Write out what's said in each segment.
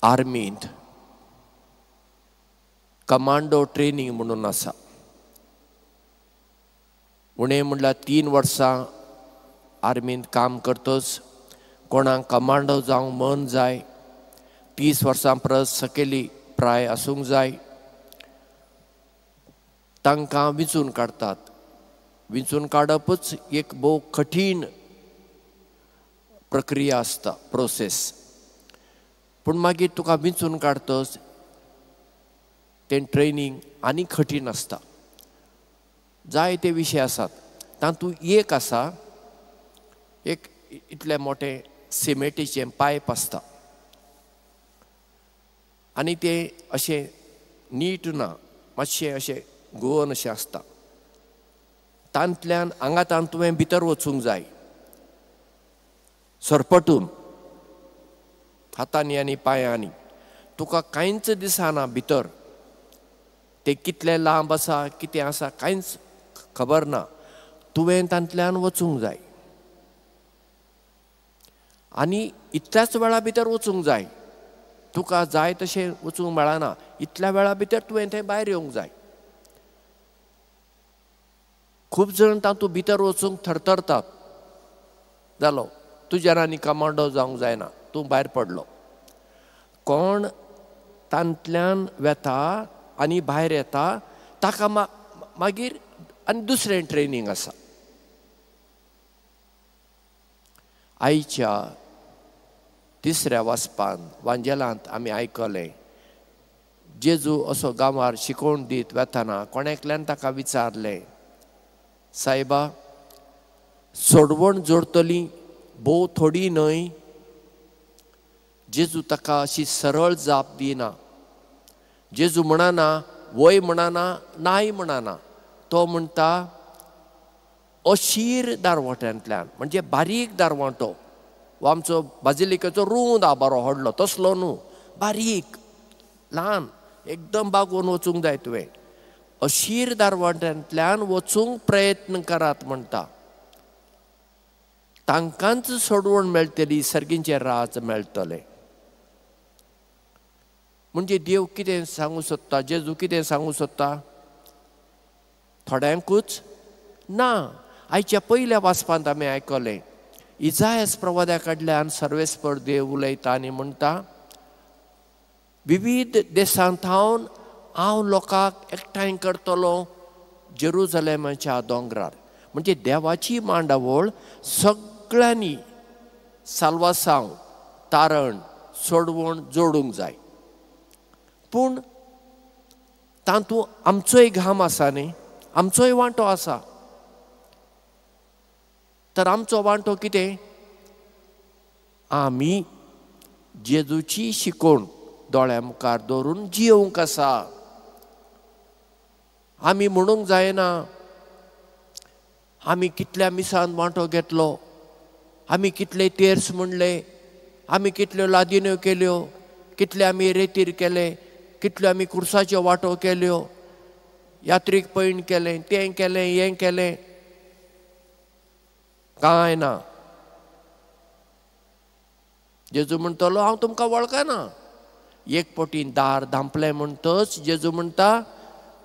आर्मींत commando training म्हणून आसा. उणें म्हणल्यार 3 वर्सां आर्मींत काम करतच कोणाक कमांडो जावंक मन जाय, 30 वर्सां परस सकयली प्राय आसूंक जाय, तांकां विंचून काडटात. विंचून काडपूच एक भोव कठीण प्रक्रिया आसता, प्रोसेस. पूण मागीर तुका विंचून काडतच तें ट्रेनींग आनी कठीण आसता. जायते विशय आसात, तातूंत एक आसा, एक इतलें मोटें सिमेटीचें पायप आसता आनी तें अशें नीट ना, मातशें अशें गोवन अशें आसता. तांतल्यान आंगातान तुवें भितर वचूंक जाय, सरपटून, हातांनी आनी पांयांनी. तुका कांयच दिसना भितर, तें कितलें लांब आसा कितें आसा कांयच खबर ना. तुवें तांतल्यान वचूंक जाय आनी इतल्याच वेळा भितर वचूंक जाय. तुका जाय तशें वचूंक मेळना, इतल्या वेळा भितर तुवें थंय भायर येवंक जाय. खूब जाण तातूंत भितर वचूंक थरथरतात. जालो, तुज्यान आनी कमांडो जावंक जायना, तूं भायर पडलो. कोण तांतल्यान वेता आनी भायर येता ताका मागीर आनी दुसरें ट्रेनींग आसा. आयच्या तिसऱ्या वाचपान वांजेलांत आमी आयकलें, जेजू असो गांवार शिकोवन दीत वेतना कोण एकल्यान ताका विचारलें, सायबा, सोडवण जोडटली भोव थोडी न्हय? जेजू ताका अशी सरळ जाप दिना. जेजू म्हणना वय म्हणना, नाय म्हणना. तो म्हणटा अशीर दारवाट्यांतल्यान, म्हणजे बारीक दारवांटो, वो आमचो बाजिलिकेचो रूंद आबारो व्हडलो तसलो न्हू, बारीक ल्हान एकदम बागोवन वचूंक जाय तुवें. अशीर दारवाट्यांतल्यान वचूंक प्रयत्न करात म्हणटा, तांकांच सोडवण मेळटली, सर्गींचें राज मेळटलें. म्हणजे देव कितें सांगूंक सोदता, जेजू कितें सांगूंक सोदता? थोड्यांकूच ना. आयच्या पयल्या वाचपांत आमी आयकलें, इजायस प्रवाद्या कडल्यान सर्वेस्पर देव उलयता आनी म्हणटा, विविध देशांत हांव लोकांक एकठांय करतलो जेरुजलेमाच्या दोंगरार. म्हणजे देवाची मांडावळ सगळ्यांनी साल्वासांव, तारण, सोडवण जोडूंक जाय. पूण तातूंत आमचोय घाम आसा न्ही, आमचोय वांटो आसा. तर आमचो वांटो कितें? आमी जेजूची शिकोवण दोळ्या मुखार दवरून जियोवंक आसा. आमी म्हणूंक जायना आमी कितल्या मिसान वांटो घेतलो, आमी कितले तेर्स म्हणले, आमी कितल्यो लादिन्यो केल्यो, कितले आमी रेतीर केले, कितल्यो आमी कुर्साच्यो वांटो केल्यो, यात्रीक पैण केलें, तें केलें, हें केलें. कांय ना. जेजू म्हणटलो हांव तुमकां वळखना. एक पटीन दार धांपलें म्हणटच जेजू म्हणटा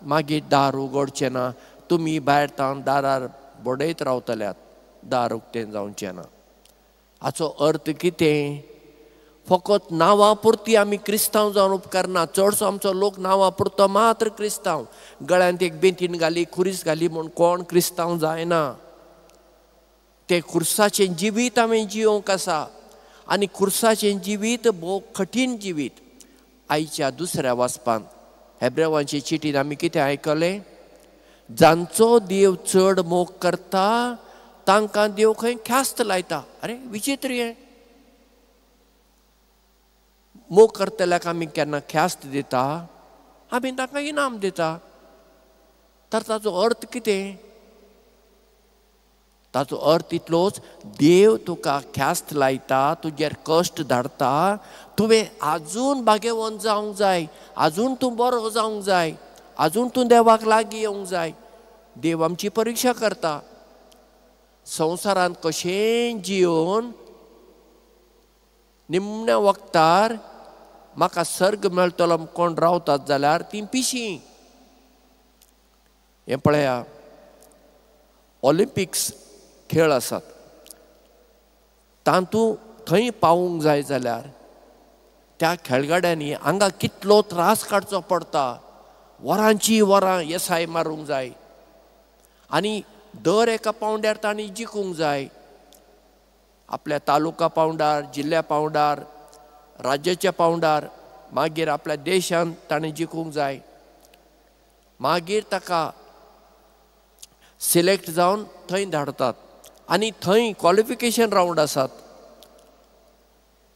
मागीर दार उगडचें ना, तुमी भायर तावन दारार बडयत रावतल्यात, दार उक्तें जावचें ना. हाचो अर्थ कितें? फकत नांवां पुरती आमी क्रिस्तांव जावन उपकारना. चडसो आमचो लोक नांवां पुरतो मात्र क्रिस्तांव. गळ्यांत एक बेंतीन घाली, खुरीस घाली म्हूण कोण क्रिस्तांव जायना. तें खुर्साचें जिवीत आमी जियोवंक आसा आनी खुर्साचें जिवीत भोव कठीण जिवीत. आयच्या दुसऱ्या वाचपान हेब्रेवांचे चिटीन आमी कितें आयकलें? जांचो देव चड मोग करता तांकां देव खंय ख्यास्त लायता. अरे विचित्र हें. मोग करतल्याक आमी केन्ना ख्यास्त दिता? आमी तांकां इनाम दिता. तर ताचो अर्थ कितें? ताचो अर्थ इतलोच, देव तुका ख्यास्त लायता, तुजेर कश्ट धाडटा, तुवें आजून भाग्यवंत जावंक जाय, आजून तूं बरो जावंक जाय, आजून तूं देवाक लागीं येवंक जाय. देव आमची परिक्षा करता. संवसारांत कशें जियोवन निमण्या वखतार म्हाका सर्ग मेळटलो कोण रावतात जाल्यार तीं पिशीं. हें पळया, ऑलिम्पिक्स खेळ आसात, तातूंत थंय पावूंक जाय जाल्यार त्या खेळगड्यांनी हांगा कितलो त्रास काडचो पडटा, वरांची वरां येसाय मारूंक जाय आनी दर एका पावंड्यार तांणी जिखूंक जाय. आपल्या तालुका पावंड्यार, जिल्ल्या पावंड्यार, राज्याच्या पावंड्यार, मागीर आपल्या देशांत ताणें जिखूंक जाय. मागीर ताका सिलेक्ट जावन थंय धाडटात आनी थंय क्वॉलिफिकेशन रावंड आसात,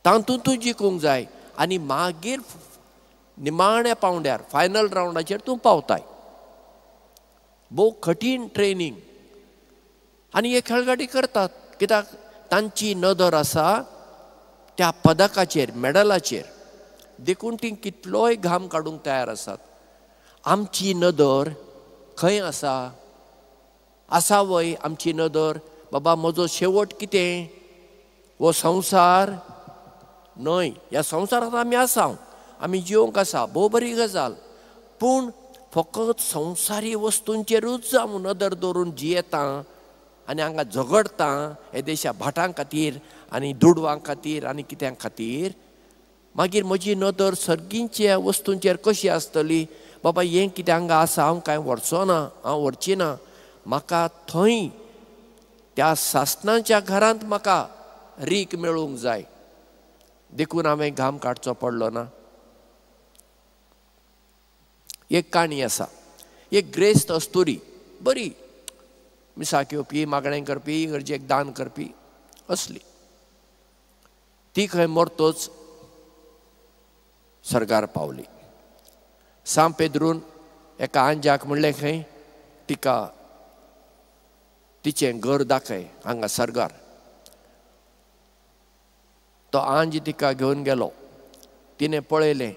तातूंत तूं जिखूंक जाय आनी मागीर निमाण्या पावंड्यार फायनल रावंडाचेर तूं पावताय. भोव कठीण ट्रेनींग आनी हे खेळगाडी करतात, कित्याक तांची नदर आसा त्या पदकाचेर, मेडलाचेर, देखून तीं कितलोय घाम काडूंक तयार आसात. आमची नदर खंय आसा? आसा वय आमची नदर, बाबा म्हजो शेवट कितें, हो संवसार न्हय, ह्या संवसारांत आमी आसा, आमी जिवंक आसा, भोव बरी गजाल, पूण फकत संवसारी वस्तूंचेरूच हांव नदर दवरून जियेतां आनी हांगा झगडटां हे देशा भाटां खातीर आनी दुडवां खातीर आनी कित्या खातीर, मागीर म्हजी नदर सर्गींच्या वस्तूंचेर कशी आसतली? बाबा हें कितें हांगा आसा, हांव कांय व्हरचो ना, हांव व्हरची ना, म्हाका थंय त्या सासणाच्या घरांत म्हाका रीक मेळूंक जाय, देखून हांवें घाम काडचो पडलो ना. एक काणी आसा, एक ग्रेस्त अस्तुरी, बरी मिसाक येवपी, मागणें करपी, गरजेक दान करपी असली, ती खंय मरतोच सर्गार पावली. सांव पेद्रून एका आंज्याक म्हणलें खंय तिका तिचें घर दाखय हांगा सर्गार. तो आंज तिका घेवन गेलो. तिणें पळयलें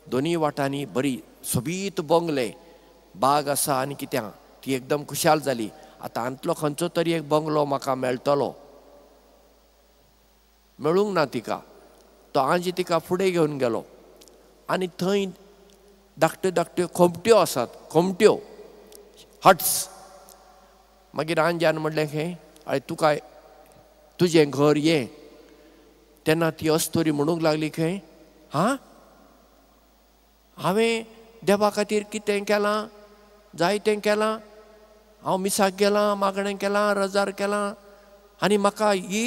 दोनूय वाटांनी बरी सोबीत बंगले, बाग आसा आनी कितें. ती एकदम खुशाल जाली, आतां हांतलो खंयचो तरी एक बंगलो म्हाका मेळटलो. मेळूंक ना तिका. तो आंज तिका फुडें घेवन गेलो आनी थंय धाकट्यो धाकट्यो खोमट्यो आसात, खोमट्यो, हट्स. मागीर आंज्यान म्हणलें खंय, आरे तुका तुजें घर हें. तेन्ना ती अस्तुरी म्हणूंक लागली खंय, हां, हांवें देवा खातीर कितें केलां, जायतें केलां, हांव मिसाक गेलां, मागणें केलां, रजार केलां, आनी म्हाका ही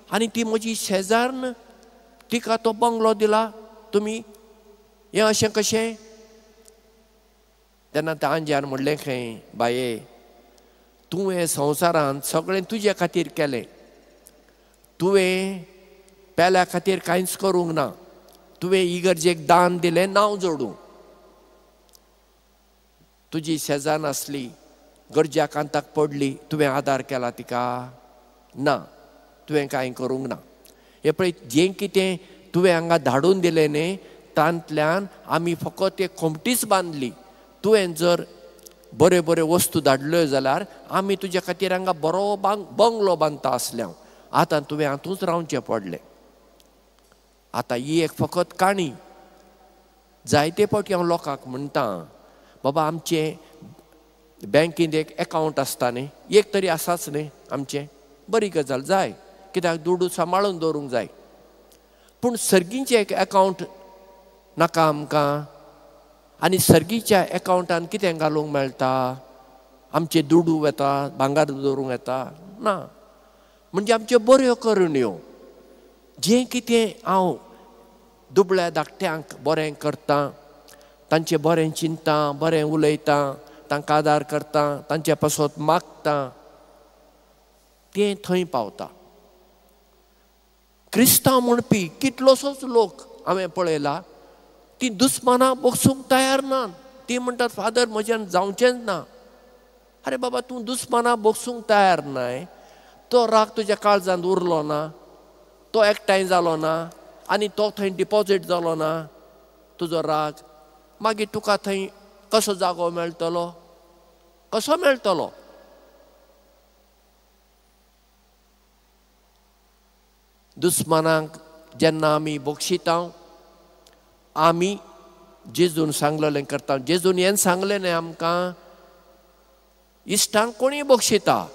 आनी ती म्हजी शेजान्न, तिका तो बंगलो दिला तुमी, हें अशें कशें? तेन्ना त्या आंज्यान म्हणलें खंय, बाये, तुवें संवसारांत सगळें तुजे खातीर केलें, तुवें पेल्या खातीर कांयच करूंक ना, तुवें इगर्जेक दान दिलें नांव जोडूं, तुजी शेजान्न आसली, गरज्या कांताक पडली, तुवें आदार केला तिका ना, तुवें कांय करूंक ना. हें पळय, जें कितें तुवें हांगा धाडून दिलें न्ही, तांतल्यान आमी फकत एक खोमटीच बांदली. तुवें जर बऱ्यो बऱ्यो वस्तू धाडल्यो जाल्यार आमी तुज्या खातीर हांगा बरो बंगलो बांदता आसल्या, आतां तुवें हातूंत रावचें पडलें. आतां ही एक फकत काणी. जायते फावटी हांव लोकांक म्हणटा, बाबा आमचें बँकेंत एक एकावंट आसता न्ही, एक तरी आसाच न्ही आमचें, बरी गजाल जाय, कित्याक दुडू सांबाळून दवरूंक जाय, पूण सर्गीचें एक एकावंट नाका आमकां? आनी सर्गीच्या एकावंटान कितें घालूंक मेळटा? आमचे दुडू येता, भांगर दवरूंक येता ना. म्हणजे आमच्यो बऱ्यो करण्यो, जें कितें हांव दुबळ्या धाकट्यांक बरें करतां, तांचें बरें चिंतता, बरें उलयतां, तांकां आदार करता, तांचे पासत मागता, तें थंय पावता. क्रिस्तांव म्हणपी कितलोसोच लोक हांवें पळयला, ती दुस्मानां बसूंक तयार ना. ती म्हणटात, फादर म्हज्यान जावचेंच ना. अरे बाबा, तूं दुस्मानां बसूंक तयार नाय, तो राग तुज्या काळजांत उरलो ना, तो एकठांय जालो ना आनी तो थंय डिपॉजीट जालो ना तुजो राग, मागीर तुका थंय कसो जागो मेळटलो, कसो मेळटलो? दुस्मानांक जेन्ना आमी बक्षिता, आमी जेजून सांगलेलें करता. जेजून हें सांगलें न्हय आमकां, इश्टांक कोणीय बक्षिता,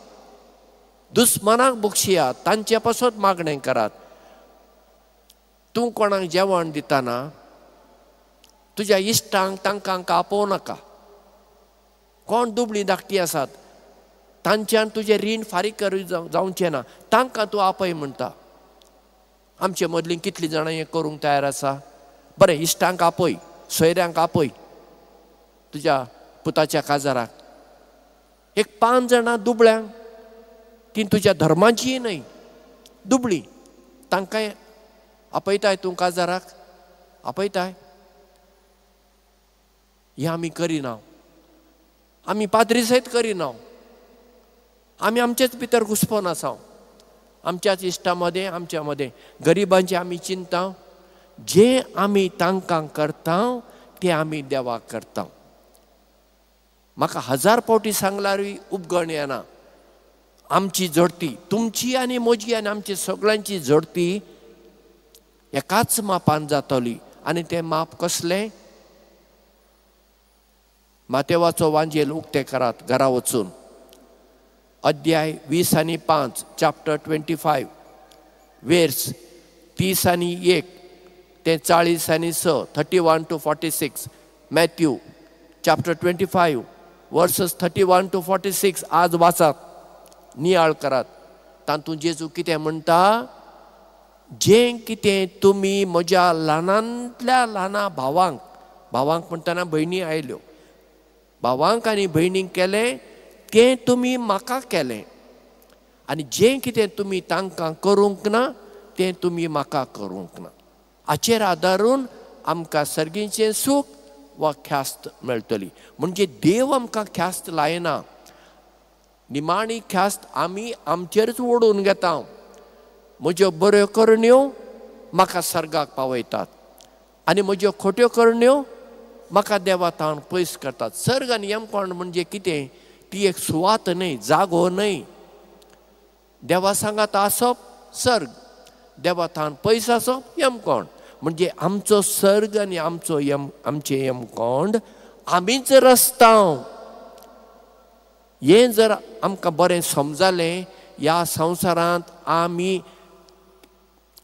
दुस्मानाक बक्षिया, तांचे पासत मागणें करात. तूं कोणाक जेवण दितना तुज्या इश्टांक तांकां आपोवं नाका. कोण दुबळीं धाकटीं आसात तांच्यान तुजें रीण फारीक करूं जावचें ना, तांकां तूं आपय म्हणटा. आमचे मदलीं कितलीं जाणां हें करूंक तयार आसा? बरें, इश्टांक आपय, सोयऱ्यांक आपय तुज्या पुताच्या काजाराक. एक 5 जाणां दुबळ्यांक, तीं तुज्या धर्माचीय न्हय, दुबळीं, तांकांय आपयताय तूं काजाराक? आपयताय? हें आमी करिना. आमी पाद्री सयत करिना. आमी आमचेच भितर घुसपोन आसा, आमच्याच इश्टा मदें, आमच्या मदें. गरिबांचें आमी चिंता, जें आमी तांकां करता तें आमी देवाक करता. म्हाका 1000 फावटी सांगल्यारूय उपगण येना. आमची जोडती, तुमची आनी म्हजी आनी आमची सगळ्यांची जोडती एकाच मापान जातली. आनी तें माप कसलें? मातेवाचो वांजेल उक्तें करात घरा वचून. अध्याय 20 आनी 5, चॅप्टर 25, वेर्स 30 आनी 1 ते 40 आनी 6, 31 to 46. Matthew chapter 25 verses 31 to 46 आज वाचात, नियाळ करात. तातूंत जेजू कितें म्हणटा? जें कितें तुमी म्हज्या ल्हानांतल्या ल्हाना भावांक, भावांक म्हणटना भयणी आयल्यो, भावांक आनी भयणींक केलें तें तुमी म्हाका केलें, आनी जें कितें तुमी तांकां करूंक ना तें तुमी म्हाका करूंक ना. हाचेर आदारून आमकां सर्गीचें सूख वा ख्यास्त मेळटली. म्हणजे देव आमकां ख्यास्त लायना, निमाणी ख्यास्त आमी आमचेरच ओडून घेता. म्हज्यो बऱ्यो करण्यो म्हाका सर्गाक पावयतात आनी म्हज्यो खोट्यो करण्यो म्हाका देवा तावन पयस करतात. सर्ग आनी यमकोंड म्हणजे कितें? ती एक सुवात न्हय, जागो न्हय. देवा सांगात आसप सर्ग, देवा थावन पयस आसप यमकोंड. म्हणजे आमचो सर्ग आनी आमचो आमचें यमकोंड आमीच रचता. हें जर आमकां बरें समजलें, ह्या संवसारांत आमी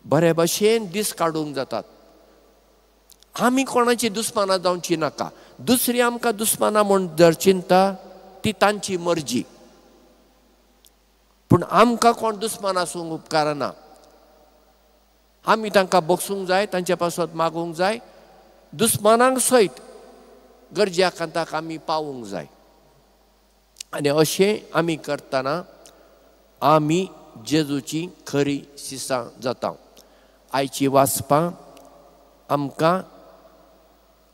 बरे भशेन दीस काडूंक जातात. आमी कोणाची दुस्मानां जावची नाका. दुसरी आमकां दुस्मानां म्हूण जर चिंता ती तांची मर्जी, पूण आमकां कोण दुस्मान आसूंक उपकारना. आमी तांकां बगसूंक जाय, तांचे पासत मागूंक जाय, दुस्मानांक सयत गरजे कांताक आमी पावूंक जाय. आनी अशें आमी करतना आमी जेजूची खरी शिसां जाता. आयची वाचपां आमकां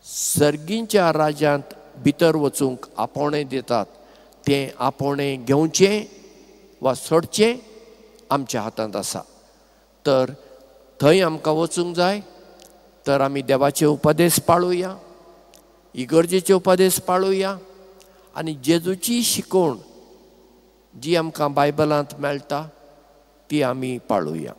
सर्गींच्या राज्यांत भितर वचूंक आपोवणें दितात. तें आपोवणें घेवचें वा सोडचें आमच्या हातांत आसा. तर थंय आमकां वचूंक जाय. तर आमी देवाचे उपदेश पाळुया, इगर्जेचे उपदेश पाळुया आनी जेजूची शिकवण जी आमकां बायबलांत मेळटा ती आमी पाळुया.